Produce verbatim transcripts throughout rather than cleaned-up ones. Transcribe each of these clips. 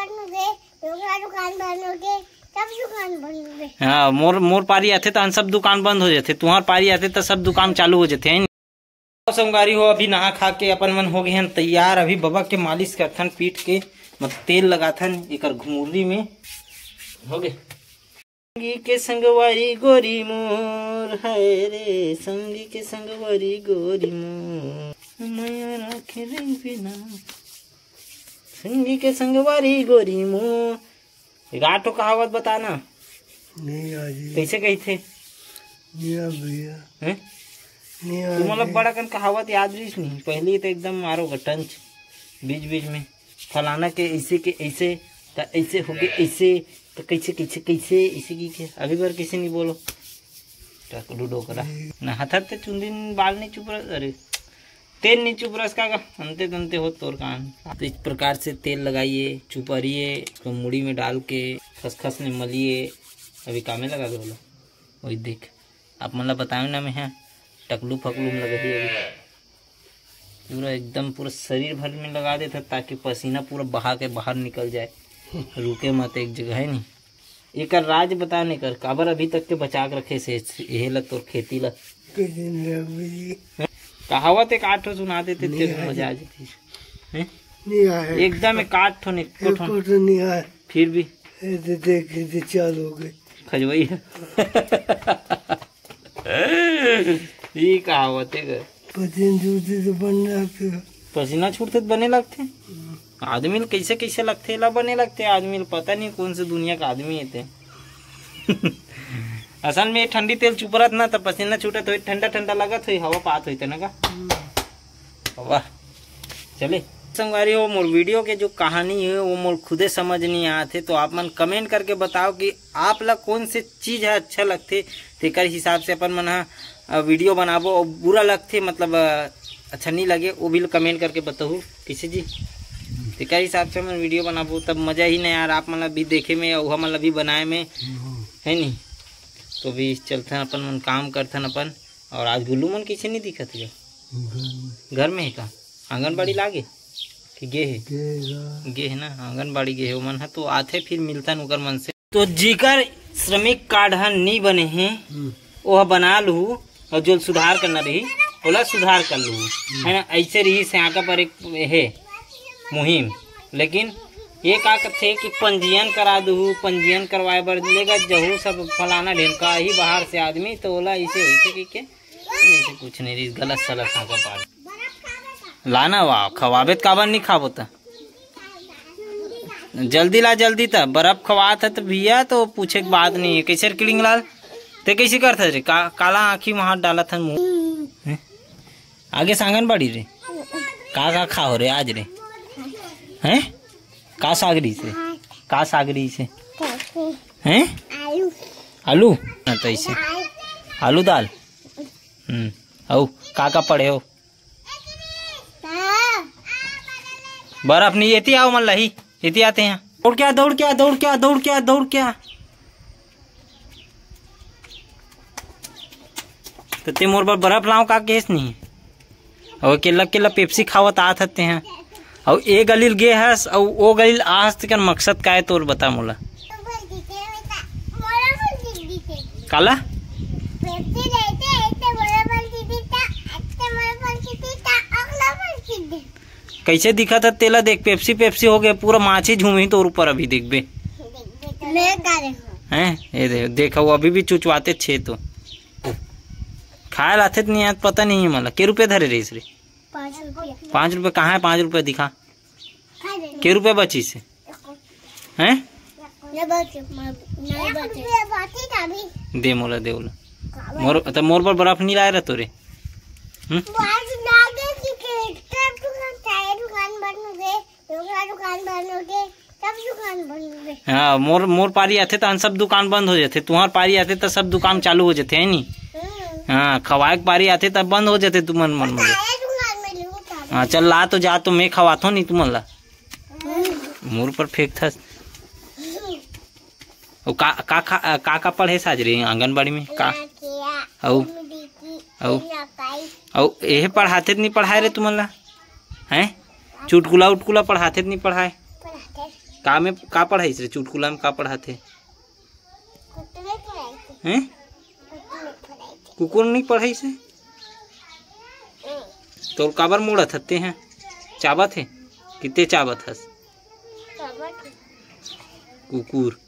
बंद हो गए, डोकरा दुकान बंद हो गए, सब दुकान बंद हो गए। हाँ, मोर मोर पारी आथे त सब दुकान बंद हो जाथे, तुहार पारी आथे त सब दुकान चालू हो जाथे, है नी? संगवारी हो, अभी नहा खा के अपन मन हो गए हैं तैयार। अभी बबा के मालिश करथन पीठ के, मतलब तेल लगाथन एकर घुमुरी में। हो गए। संगी के संगवारी गोरी मोर, हाय रे, संगी के संगवारी गोरी मोर, मया राखे रे बिना। संगी के संगवारी गोरी मोर। एक आठो कहावत बताना। नहीं आ जी। कैसे कहिथे? नहीं आ भैया। हैं? नहीं आ तुमन ला जी। बड़ा कन कहावत याद रहिस नहीं, पहले तो एकदम मारो टंच बीच बीच में, फलाना के ऐसे के ऐसे, त ऐसे हो गए ऐसे, त कैसे कैसे कैसे ऐसे की के अभी बार कैसे नहीं बोलो। टकलू डोकरा। ना हथर ते चुंदिन बाल नहीं चुपरा, अरे तेल नहीं चुपरस का, का? अंते तंते हो तोर कान। तो इस प्रकार से तेल लगाइए, चुपरिए, उसको मुड़ी में डाल के खसखस में मलिए। अभी कामे लगा दो बोलो। वही देख, आप मन ला बताए ना मैं, हाँ, टकलू फकलू में लगे ही अभी। पूरा एकदम पूरा शरीर भर में लगा देता, ताकि पसीना पूरा बहा के बाहर निकल जाए, रुके मत एक जगह, है नहीं? एकर राज बता नहीं कर, काबर अभी तक के बचा के रखे से, एहे ला तोर खेती ला। कहावत एक आठ ठो सुना देते, नहीं तेरे आए। मजा आ जाती। हैं? नहीं आए। एकदम एक आठ ठो नहीं, एको एको ठो। ठो नहीं आए। फिर भी। ए, दे, दे, दे, दे, चार हो गए। खजवई है। ये कहावत है कर। पसीना छूटते तो बन जाते हो। पसीना छूटते तो बने लगते। आदमी ल कैसे कैसे लगथे, एला बने लगथे आदमी ल, पता नहीं कौन से दुनिया का आदमी हे ते। असल में ये ठंडी तेल चुपरत ना, त पसीना छूटत होई, ठंडा ठंडा लगत होई, हवा पात होई, तेना का? वाह, चले संगवारी हो, मोर वीडियो के जो कहानी है वो मोर खुदे समझ नहीं आत हे, तो आप मन कमेंट करके बताओ कि आप ला कौन से चीज है अच्छा लगथे, तेकर हिसाब से अपन मन ह, अ, वीडियो बनाबो। और बुरा लगथे, मतलब, अ, अच्छा नहीं लगे, वो भी कमेंट करके बताहू किसी जी। तेकर हिसाब से हमन वीडियो बनाबो, तब मजा ही नहीं यार, आप मन ला भी देखे में, अउ हमन ला भी बनाए में, है नहीं? तो भी चलथन अपन मन काम करथन अपन। और आज गुल्लू मन कैसे नहीं दिखत हे? घर में। घर में है का? आंगनबाड़ी लागे कि गे है? गे है। गे है ना, आंगनबाड़ी गे है ओमन ह। तो आथे फिर मिलथन ओकर मन से। तो जेकर श्रमिक कार्ड ह नी बने हे, हम्म। ओह बना लू, और जो सुधार करना रही, ओला सुधार कर लू, है ना? ऐसे रही से आका पर एक हे मुहिम, लेकिन ये का कथे कि पंजीयन करा दू, पंजीयन करवाए बर लेगा जहू सब फलाना ढेमका ही बाहर से आदमी, तो ओला ऐसे होइसे कि के नहीं से कुछ नहीं रही, गलत सलत आका पार। लाना वा, खवाबे त काबर नहीं खाबो त? जल्दी ला, जल्दी त। बर्फ खवात है त भैया, तो पूछे के बात नहीं है। कैसे रे किड़िंग लाल, ते कैसे करत हस रे? का, काला आँखी में हाथ डालत हन मुँह। हैं? आगे से आंगनबाड़ी रे। का, का खाओ रे आज रे? हैं? का साग रहिसे? का साग रहिसे? हैं? आलू। आलू? हाँ, तो ऐसे। आलू दाल? हम्म। अउ का, का पढ़े हो? बर्फ नहीं, एती आओ मन लही, एती आते हैं। दौड़ क्या, दौड़ क्या, दौड़ क्या, दौड़ क्या, दौड़ क्या? तो ते मोर बर बर्फ लाओ का केस नहीं? अउ अकेला अकेला पेप्सी खावत आत हते हैं। अउ ए गलील गे हस, अउ ओ गलील आहस, तेकर मकसद का है तोर, बता मोला। काला? कैसे दिखत है तेला देख, पेप्सी पेप्सी हो गए, पूरा माछी झूमी तोर ऊपर अभी देखबे। मैं का देखो? हैं? ये दे, देखा वो अभी भी चुचवाते छे तो। खाए लाथे त नहीं आज पता नहीं है मला। के रुपये धरे रहीस रे? पाँच रुपया। पाँच रुपये कहाँ है? पाँच रुपये दिखा। खा ले। के रुपये बची से? हैं? नहीं बचे, मैं, नहीं बचे। एक रुपया बाकी था अभी। दे मोला, दे मोला। मोर, त मोर बर बर्फ नहीं लाए रह तोरे। हम्म? वो आज ना दे कि के, सब दुकान, चाय दुकान बंद हो गए, दूसरा दुकान बंद हो गए, सब दुकान बंद हो गए। हाँ, मोर, मोर पारी आथे त सब दुकान बंद हो जाथे, तुहार पारी आथे त सब दुकान चालू हो जाथे, है नी? हम्म। हाँ, खवाए के पारी आथे त बंद हो जाथे, तुमन मन में। चाय दुकान में लूट आ हाँ, चल ला तो जा, तो मैं खवाथो नहीं तुमन ला। हम्म। मोर पर फेंकथस। हम्म। अउ का, का, का, का, का पढ़े साज रे आंगनबाड़ी में? का? अउ, अउ, अउ एहे पढ़ाथे त नहीं पढ़ाए रे तुमन ला? हैं? चुटकुला उटकुला पढ़ाथे त नहीं पढ़ाए? पढ़ाथे। का में का पढ़ाइस रे? चुटकुला में का पढ़ाथे? कुकुर नहीं पढ़ाई थे। हैं? कुकुर नहीं पढ़ाई थे। कुकुर नहीं पढ़ाइस हे? हम्म। तो काबर मुड़त हस तें? चाबत हे? किते चाबत हस? चाबत हे। कुकुर।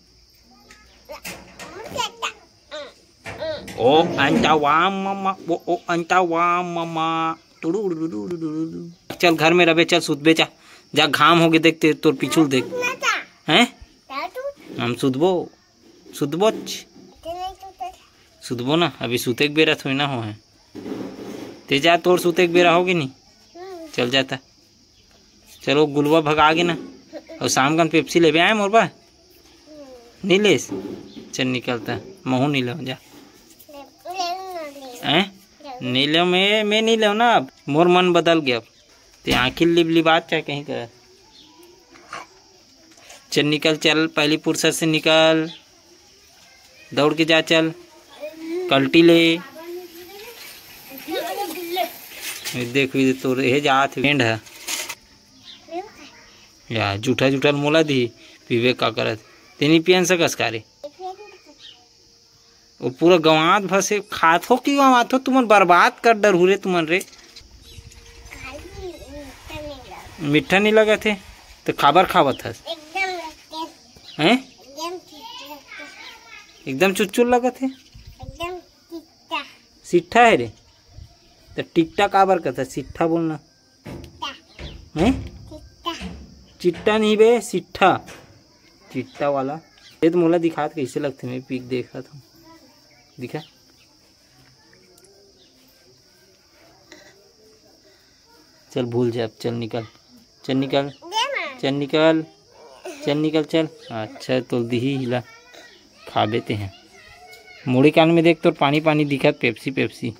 ओ अंता वाम ममा, ओ, ओ अंता वाम ममा। टुडुडुडुडुडुडु। चल घर में रबे, चल सुतबे, जा। जा, घाम होगे, देख ते, तोर पिछुल देख। हैं? हम सुतबो, सुतबोच। सुतबो ना, अभी सुते के बेरा थोड़ी ना हो हे। ते जा, तोर सुते के बेरा होगे नी। चल जाता। चलो, गुलवा भगा गे ना। अउ शाम कन पेप्सी लेबे आए मोर बर? नहीं लेस? चल निकलता, महू नहीं लेव, जा। हैं? नहीं लेव, मैं, मैं नहीं लेव ना अब। मोर मन बदल गया अब। ते आँखी लिब लिबात चाहे कहीं कर। चल निकल, चल, पहली फुर्सत से निकल। दौड़ के जा, चल। कल्टी ले। ये देख, ये तो हे जात हे, पेंड है। या, जूठा जूठा मोला दी, पीबे का करत? तेनी पियन सकस का रे? वो पूरा गंवात भर से खात हो कि गंवात हो? तुमन बर्बाद कर डरहू रे तुमन रे। मीठा नहीं लगत हे, तो खाबर खावत हस? एकदम लगते हैं। हैं? एकदम ठीक लगते हैं। एकदम चुचुल लगत हे। एकदम टिट्टा। सिट्ठा है रे। तो टिट्टा काबर कहता? सिट्ठा बोलना। टिट्टा। हैं? टिट्टा। चिट्टा नहीं बे, सिट्ठा। चिट्टा वाला। ये तो मोला दिखात कैसे लगते, मैं पिक देखा था। दिखा। चल भूल जा अब, चल निकल, चल निकल, चल निकल, चल निकल, चल। अच्छा, तो दिही हिला, खाबे ते हैं। मुड़ी कान में देख, तोर पानी पानी दिखत, पेप्सी पेप्सी।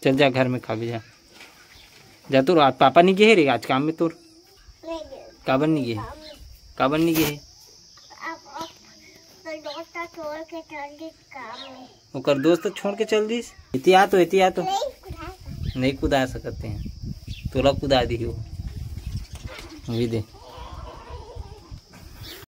चल जा घर में खाबे जा। जा, तोर आज पापा नहीं गे हे रे आज काम में तोर? काबर नहीं गे? काबर नहीं गे हे? ओकर दोस्त छोड़ के चल दिस। एती आ तो, एती आ तो। नहीं कुदा सकते हैं, तोला कुदा दी हो। अभी दे।